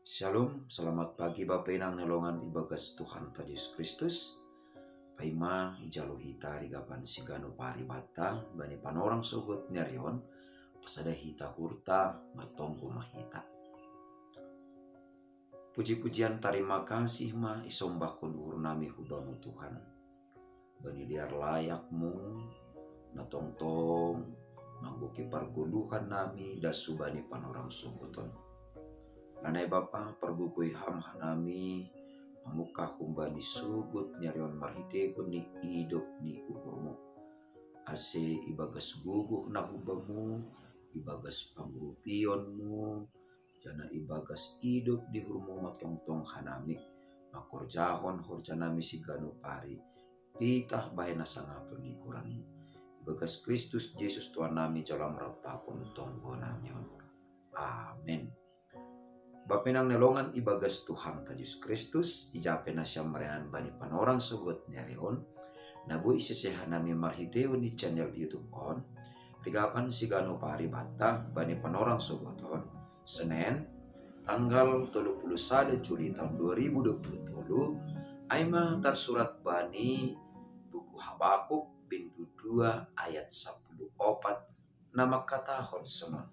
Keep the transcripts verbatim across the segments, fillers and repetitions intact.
Shalom, selamat pagi Bapa inang ni longan ibagas Tuhanta Jesus Kristus. Paima ijalo hita rigapan sigano paribata bani panorang sogot ni ari on, pasada hita hurta martonggo ma hita. Puji-pujian tarima kasih ma isombahkon uhur nami hubamu Tuhan. Bani dear layakmu, na tongtong manggoki pargoluhan nami das hubani panorang sogot on. Lanai Bapa, pargogoi Ham hanami mamungkah humbani sogot ni ari on marhitehon ni idop ni uhurmu. Ase ibagas gogoh na hubamu, ibagas pangurupionmu, janah ibagas idop di uhurmu ma tongtong hanami mangkorjahon horja nami sigano pari, pitah bahen na sangapon ni goranmu. Ibagas Kristus Jesus Tuhan nami jalo Ham rap pakon tonggo nami on. Amen. Bapa inang ni longan ibagas Tuhanta Jesus Kristus, ija pe nasiam marayaon bani panorang sogot ni ari on, na boi isese hanami marhitehon ni channel YouTube on, rigapan sigano paribata bani panorang sogot on, Senen, tanggal tolu puluh sada Juli tahun dua ribu dua puluh tolu, ai ma tarsurat bani buku Habakuk bindu dua ayat sapuluh opat na mangkatahon sonon: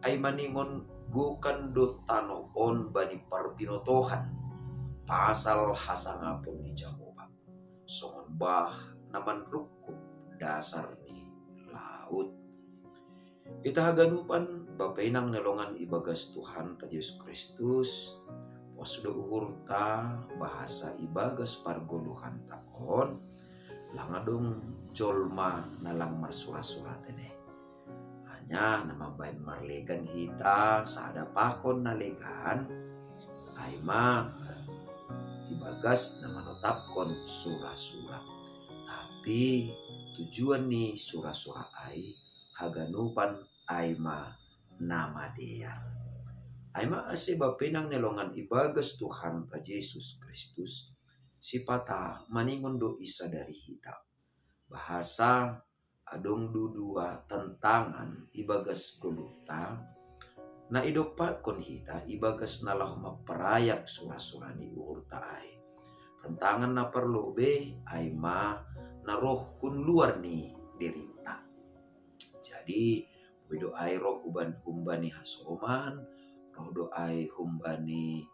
Ai maningon gokan do tanoh on bani parbinotohan pasal hasangapon ni Jahowa, songon bah na manrungkub dasar ni laut. Hita haganupan, Bapa inang ni longan ibagas Tuhanta Jesus Kristus, pos do uhurta bahasa ibagas pargoluhanta on, lang adong jolma na lang marsura-sura tene. Hanya na mambahen marlegan hita sada pakon na legan, ai ma ibagas na manotapkon sura-sura. Tapi tujuan ni sura-sura ai, haganupan ai ma na madear. Ai ma ase Bapa inang ni longan ibagas Tuhanta Jesus Kristus, sipata maningon do isadari hita. Bahasa adong do dua tantangan ibagas goluhta, na idompakkon hita ibagas na laho mamparayak sura-sura ni uhurta ai. Tantangan na parlobei ai ma na roh hun luar ni dirinta. Jadi, boi do ai roh huban-, humbani hasoman, roh do ai humbani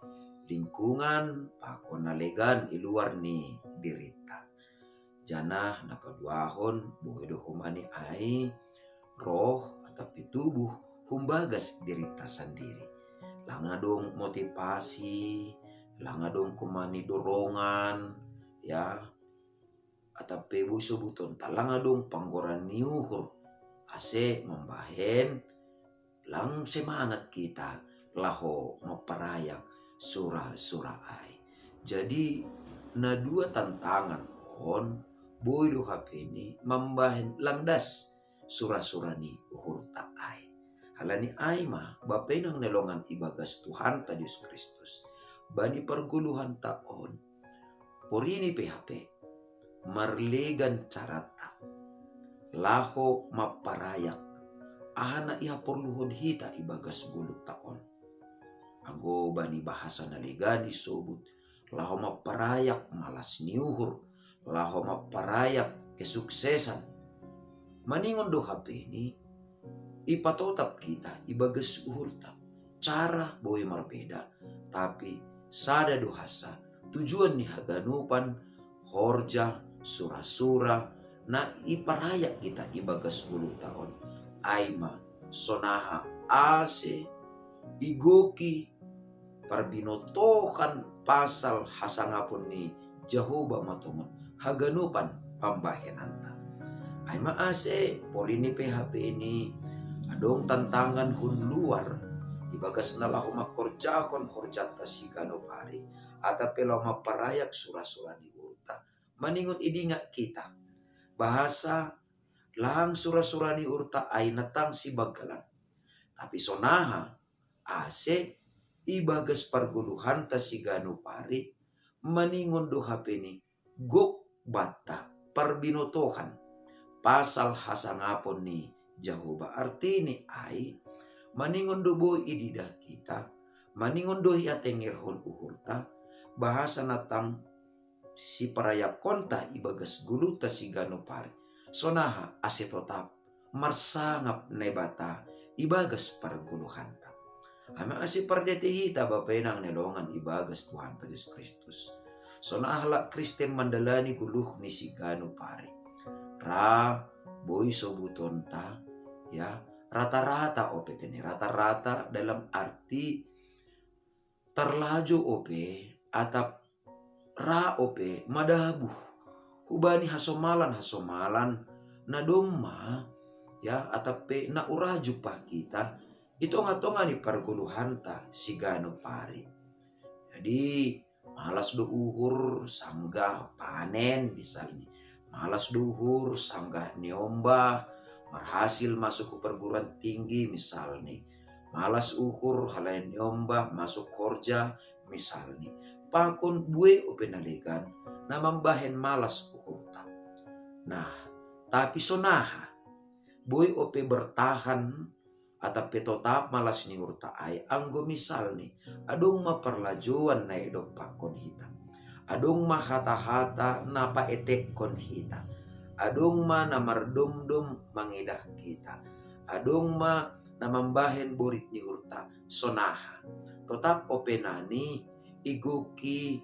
lingkungan, pakon na legan i luar ni dirinta. Janah na paduahon, boi do humbani ai roh atap i tubuh humbagas dirinta sandiri. Lang adong motivasi, lang adong humbani dorongan, ya, atap pe boi sobutonta lang adong panggoran ni uhur, ase mambahen lang semangat hita laho mamparayak sura-sura ai. Jadi, na dua tantangan on, boi do hapeni mambahen lang das sura-sura ni uhurta ai. Halani ai ma, Bapa inang ni longan ibagas Tuhanta Jesus Kristus, bani pargoluhanta on, porini pe hape marlegan carata laho mamparayak aha na ihaporluhon hita ibagas goluhta on. Anggo bani bahasa na legan isobut, laho mamparayak malas ni uhur, laho mamparayak kesuksesan. Maningon do hapeni, ipatotap hita ibagas uhurta. Cara boi marbeda, tapi sada do hansa tujuan ni haganupan horja sura-sura na iparayak hita ibagas goluhta on, ai ma sonaha ase igoki parbinotohan pasal hasangapon ni Jahowa ma tongon haganupan pambahenanta. Ai ma ase porini pe hapeni adong tantangan hun luar, ibagas na laho mangkorjahon horjanta sigano pari, atap pe laho mamparayak sura-sura ni uhurta, maningon idingat hita bahasa lang sura-sura ni uhurta ai na tangsi banggalan. Tapi sonaha ase ibagas pargoluhanta sigano pari, maningon do hapeni gok banta parbinotohan pasal hasangapon ni Jahowa. Artini ai, maningon do boi ididah hita Maningon do ia tengerhon uhurta, bahasa na tang siparayakonta ibagas goluhta siganup ari. Sonaha ase totap marsangap Naibata ibagas pargoluhanta. Ame ase pardete hita bapa inang na hinaholongan ibagas Tuhanta Jesus Kristus. Sonaha halak Kristen mandalani goluh ni siganup ari. Ra boi sobutonta, ya, rata-rata ope tene, rata-rata dalam arti tarlajo ope atap ra ope madabuh hubani hasomalan-hasomalan na domma, ya, atap pe na ura jumpah hita i tonga-tonga ni pargoluhanta siganup ari. Jadi malas do uhur sanggah panen misalni. Malas do uhur sanggah niombah marhasil masuk hu perguruan tinggi misalni. Malas uhur halani niombah masuk horja misalni. Pakon bue ope na legan na mambahen malas uhurta. Nah, tapi sonaha boi ope bertahan atap pe totap malas ni uhurta ai anggo misalni adong ma parlajoan na idompakkon hita. Adong ma hata-hata na paetekkon hita. Adong ma na mardomdom mangidah hita. Adong ma na mambahen borit ni uhurta. Sonaha totap ope nani igoki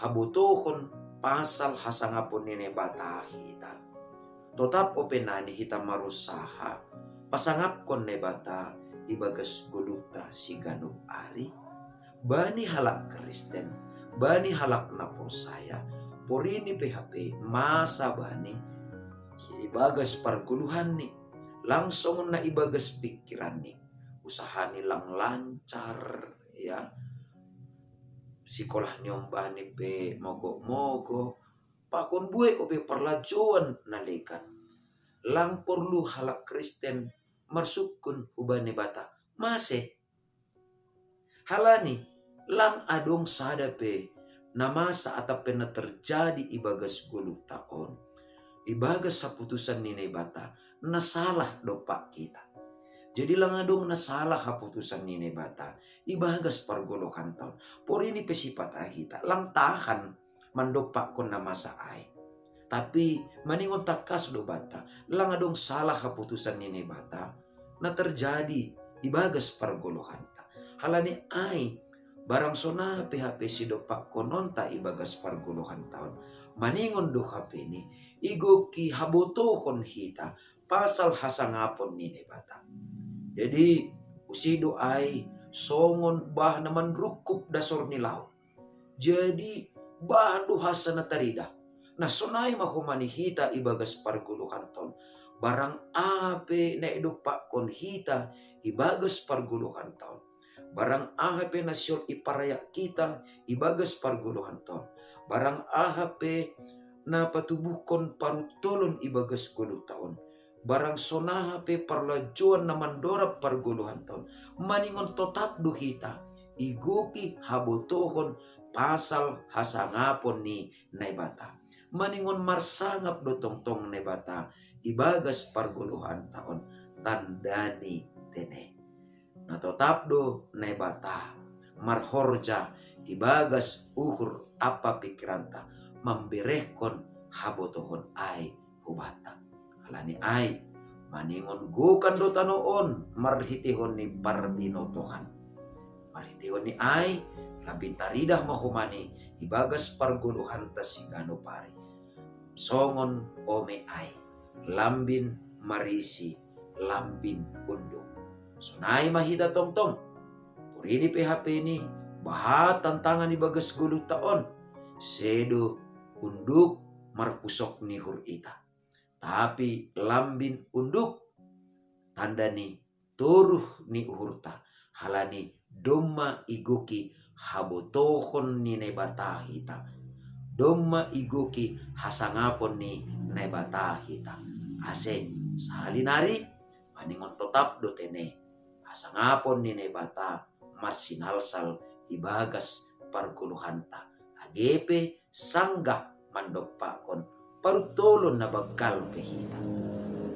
habotohon pasal hasangapon ni Naibata hita. Totap ope nani hita marusaha pasangapkon Naibata ibagas goluhta siganup ari. Bani halak Kristen, bani halak na porsaya, porini pe hape masa bani ibagas pargoluhanni, lang songon na ibagas pikiranni. Usahani lang lancar, ya, sikolah niombahni pe mogok-mogok. Pakon bue ope parlajoan na legan. Lang porlu halak Kristen marsungkun hubani Naibata. Mase? Halani lang adong sada pe na masa atap pe na terjadi ibagas goluhta on, ibagas haputusan ni Naibata, na salah dompak hita. Jadi lang adong na salah haputusan ni Naibata ibagas pargoluhanta on. Porini pe sipata hita lang tahan mandompakkon na masa ai. Tapi maningon tangkas do banta, lang adong salah haputusan ni Naibata na terjadi ibagas pargoluhanta. Halani ai, barang sonaha pe hape sidompakkononta ibagas pargoluhanta on, maningon do hapeni igoki habotohon hita pasal hasangapon ni Naibata. Jadi usido ai songon bah na manrungkup dasor ni laut. Jadi bah do hansa na taridah. Nah, sonai ma homani hita ibagas pargoluhanta on. Barang aha pe na idompakkon hita ibagas pargoluhanta on, barang aha pe na sihol iparayak hita ibagas pargoluhanta on, barang aha pe na patubuhkon paruntolon ibagas goluhta on, barang sonaha pe parlajoan na mandorab pargoluhanta on, maningon totap do hita igoki habotohon pasal hasangapon ni Naibata. Maningon marsangap do tongtong Naibata ibagas pargoluhanta on, tanda ni tene. Na totap do Naibata marhorja ibagas uhur ampa pikiranta, mamberehkon habotohon ai hubanta. Halani ai, maningon gokan do tano on marhiteihon ni parbinotohan, marhiteihon ni ai, lambin taridah ma homani ibagas pargoluhanta siganup ari. Songon ome ai, lambin marisi, lambin unduk. Sonai ma hita tongtong. Porini pe hapeni, bahat tantangan ibagas goluhta on, sedo unduk marpusok ni uhur ita. Tapi lambin unduk tanda ni toruh ni uhurta, halani domma igoki habotohon ni Naibata hita. Domma igoki hasangapon ni Naibata hita. Ase sahali nari, maningon totap do tene hasangapon ni Naibata marsinalsal ibagas pargoluhanta, age pe sanggah mandompakkon paruntolon na banggal pe hita.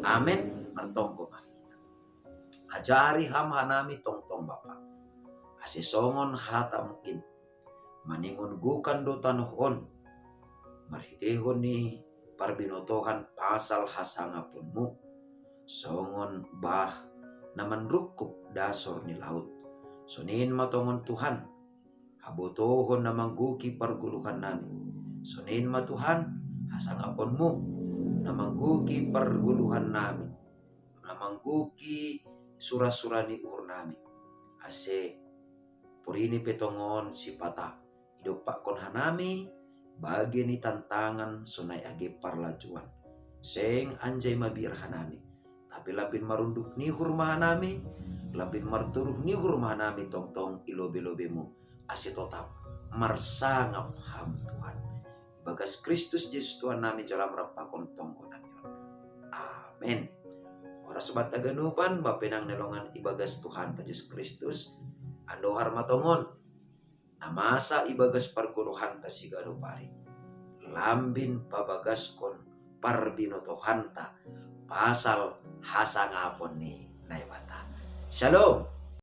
Amen. Martonggo ma hita. Ajari Ham hanami tongtong Bapa, Sisongon hatamu in, maningon gukan do tanoh on, marhiteihon ni parbinotohan pasal hasangaponmu, songon bah na manrungkup dasor ni laut. Sonin ma tongon Tuhan, habotohon na manggoki pargoluhan nami. Sonin ma Tuhan, hasangaponmu na manggoki pargoluhan nami, na manggoki sura-sura ni uhur nami. Ase porini pe tongon sipata, idompakkon hanami bage ni tantangan sonai age parlajuan. Seng anjai mabiar hanami, tapi lambin marunduk ni uhur ma hanami, lambin martoruh ni uhur ma hanami tongtong i lobe-lobemu, ase totap marsangap Ham Tuhan. Ibagas Kristus Jesus Tuhan nami, jala am rap pakon tonggo nami on. Amen. Horas banta ganupan, bapenang na longan ibagas Tuhanta Jesus Kristus, andohar ma tongon na masa ibagas pargoluhanta siganup ari, lambin pabagaskon parbinotohanta pasal hasangapon ni Naibata. Shalom.